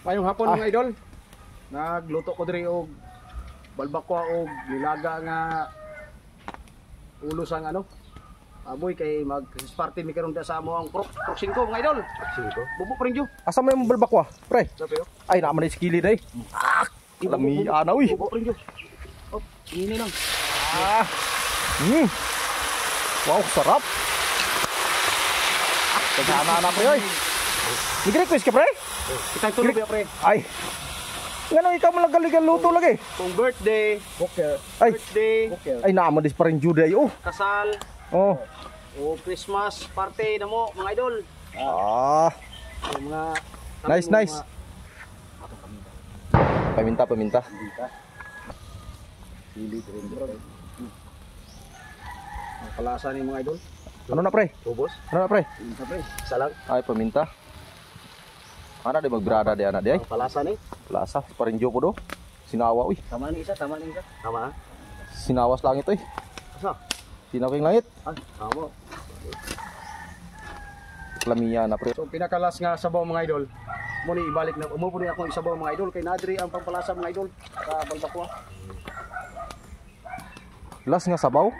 Mayong hapon, mga idol. Nagluto ko diri og balbakwa og nilaga nga ulo sang ano. Aboy kay mag Christmas party mi karon sa amo ang Prok Prok 5, mga idol. 5. Bubo pa rin jo. Asa may mong balbakwa, pre? Sa pero. Ay, naman na iskili day. Ah, lami ana uy. Bubo pa rin jo. Oh, ini lang. Ah. Wow, sarap. Ah, ana ana, pre oy. Nag-request ka, pre? Kitang tulo ba, pre? Ay. Ngano ikaw mo lang galigan luto lagi? Kung birthday, Booker. Ay, birthday, Booker. Ay naman dis pa rin Juday oh. Kasal, Oh. o Christmas party na mo, mga idol. Ah, Yung mga Nice, mga- nice. Paminta, paminta. Sili rin. Ang palasa ni mga idol. Ano na, pre? Ubos. Ano na, pre? Paminta, pre. Isa lang. Ay, paminta. Ana di magbrada di ana di ay. Ang palasa ni. Lasa pa rin ko do. Sinawa uy. Tama ni isa, tama ni isa. Tama. Sinawas langit uy. Asa? Sinaw kayong langit. Ay, tama. Lamiya na, pre. So pinakalas nga sabaw, mga idol. Mo ni ibalik na umo po ni ako isabaw, mga idol, kay nadri ang pampalasa, mga idol, sa balbakwa. Last nga sabaw.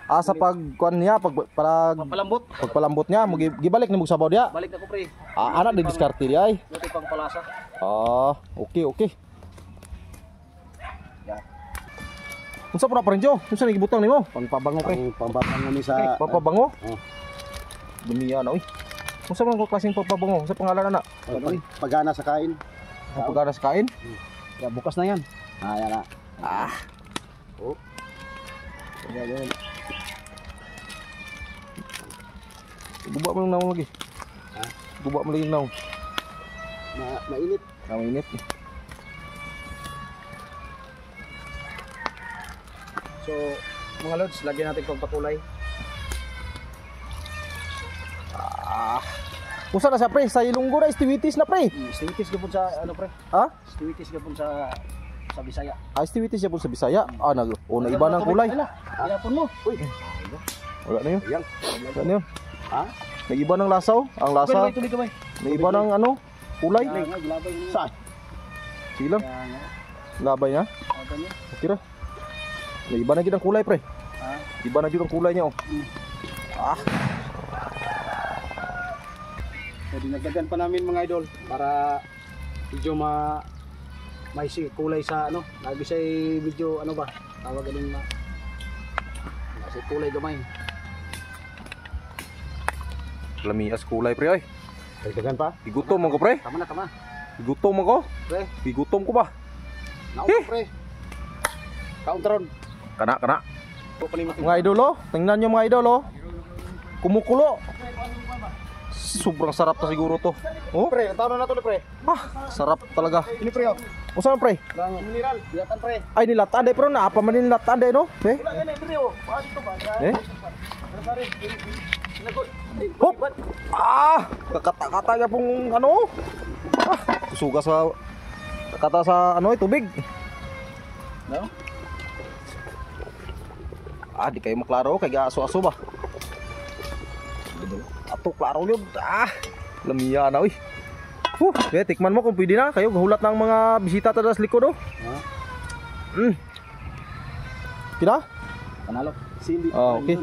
Ah, sa pag kuan niya pag pag Pampalambot. Pagpalambot niya, mo gibalik ni mo sabaw diya. Balik na ko, pre. Ah, ana di diskarte di ay. Luto pangpalasa. Ah, okay. Yeah. Unsa po na, parinjo? Unsa ni gibutang nimo? Pangpabango, pre. Ang pampapango ni sa Papabango? Oh. Lumiya na uy. Unsa man ko klaseng pagpabango? Unsa pangalan na? Pagana sa kain. Ang pagana sa kain? Ya, bukas na yan. Ah, yan na. Ah, Oh. Yan, yan. Guba mo lang naong lagi. Ha? Guba mo lagi naong. Mainit. Ah, mainit. So, mga lods, lagyan natin pagpakulay. Ah. Usa na siya, pre, sa Ilonggo na istiwitis na, pre. Stiwitis gapon sa ano, pre? Ha? Stiwitis gapon sa Bisaya. Ah, istiwitis siya po sa Bisaya. Ah, nag oh, na iba ng kulay. Ilapon mo. Uy. Wala na yun. Ayan. Wala na yun. Ha? Nag-iba ng lasa oh. Ang lasa, Tubig kamay. nag-iba ng ano, kulay. Gilabay niya. Saan? Sige lang, Kaya nga, labay na. aga niya. Okay ra. Nag-iba na gid ang kulay, pre. Ha? Iba na gid ang kulay niya oh. Ah, So, dinagdagan pa namin, mga idol, para medyo may kulay sa ano, lagi siya medyo ano ba, tawag galing na kasi kulay gamay. Lamias kulay, pre oy. Dagdagan pa? Gigutom man ko, pre. Tama na, tama. Gigutom man ko. Pre, Gigutom ko ba? naupo, pre. Kauntaron. Kana kana. Mga Mga idol oh, tingnan nyo, mga idol oh. Kumukulo. Sobrang sarap na siguro to. Oh, Pre, tawon na to, pre. ah, sarap talaga. Ini, pre, oh. Unsa man, pre? Lang mineral, dilatan, pre. Ay, nilatan day pero naapa man nilatan day no? Eh? Wala gani pre oh. Paano to ba? Eh? Hop! Ah! Kakata-kata niya pong ano? Ah, suga sa kata sa ano eh, tubig. No? Ah, di kayo maklaro kay gaaso-aso ba. Ato klaro yun. Ah, lamiya na uy. Huh, eh, tikman mo kung pwede na. Kayo gahulat ng mga bisita tada sa likod oh. Ha? Kina? Panalo. Sili. Ah, okay.